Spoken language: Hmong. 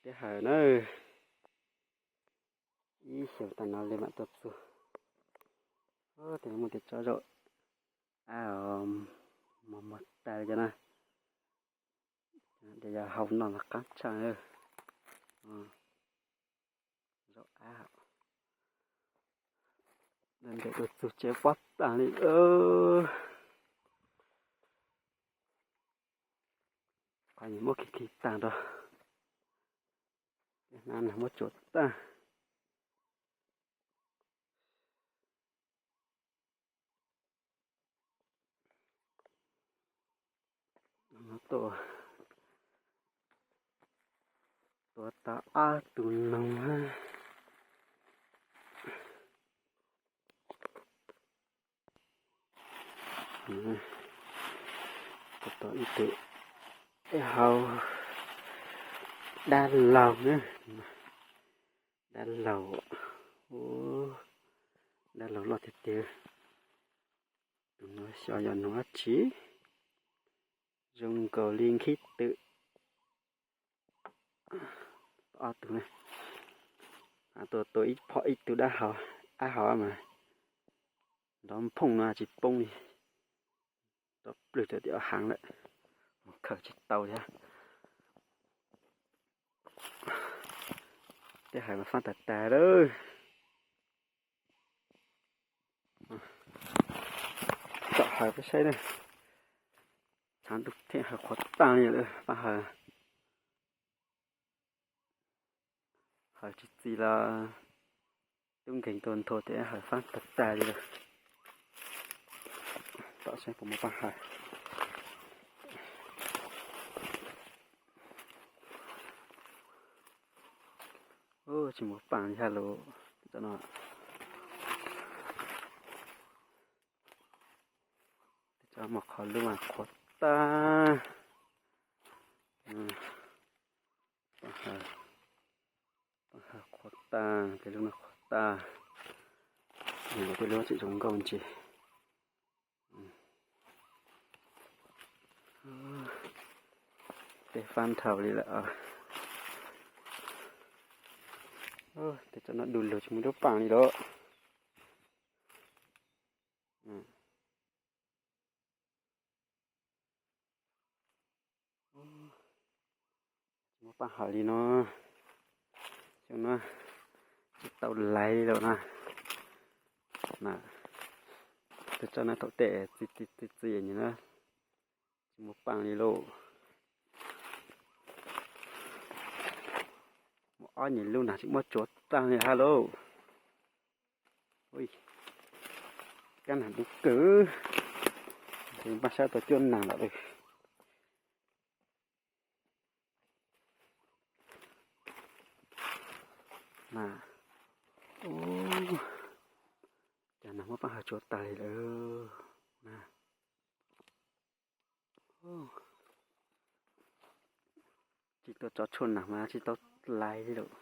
Teb hawm na, ib xyoos tag no li mam tuaj txug. Tes muaj tej tsob zaum av mos mos tas li cov na. Ces yog hau no mas qaab tshaj. Zaum av, ntawm tuaj txug tsev pob taag li. Qhov muab khi khi taag rau, hnab muab tsuav taag. Tuav tau ob tug noog. Tuav tau ib tug, hau dab laug na, dab laug, dab laug loj tiag tiag. Tus no xyov yog noog dab tsi, zoo nkaus li nkhib twm. Ob tug, tuav ib phom ib tug dab hau, dab hau mas nrov nphooj no tsis poob li, nrov plwg rau tim haav lawm, mus khaws tsis tau thiab. Tej hawm mas faaj tag tag lawm. Tsom hawm peb saib na, txhav ntuj theej hawm qhuav taag li lawm, faaj hawm. Hawm tsis txi los tub nkeeg tuaj nthua tes hawm faaj tag tag li lawm. Tom saib puas muaj paaj hawm. Tsis muaj paaj li hab lauj. Tso no, tso muaj qhov lub mas qhuav tag. Paaj hawm qhuav tag, tes lub no qhuav tag. Tej lub tseem zoo nkauj ntsis. Tej faaj dhau li lawm. Tej tso no du lug tsis muaj lub paaj li lawm. Tsis muaj paaj hawm li no. Xyoo no tsis tau laiv li lawm na. Tes tso no thaum tej txi txi txi na, tsis muaj paaj li lauj. Muaj ob nyuag lub nag tsis muab tsuav taag li hab lauj. Kab nag dub kawg, npaaj sab tau cuab nag lawm. Cas nag muab paaj hawm tsuav taag li lawm. Tsis tau tso tshuaj nag mas tsis tau laiv li lawm.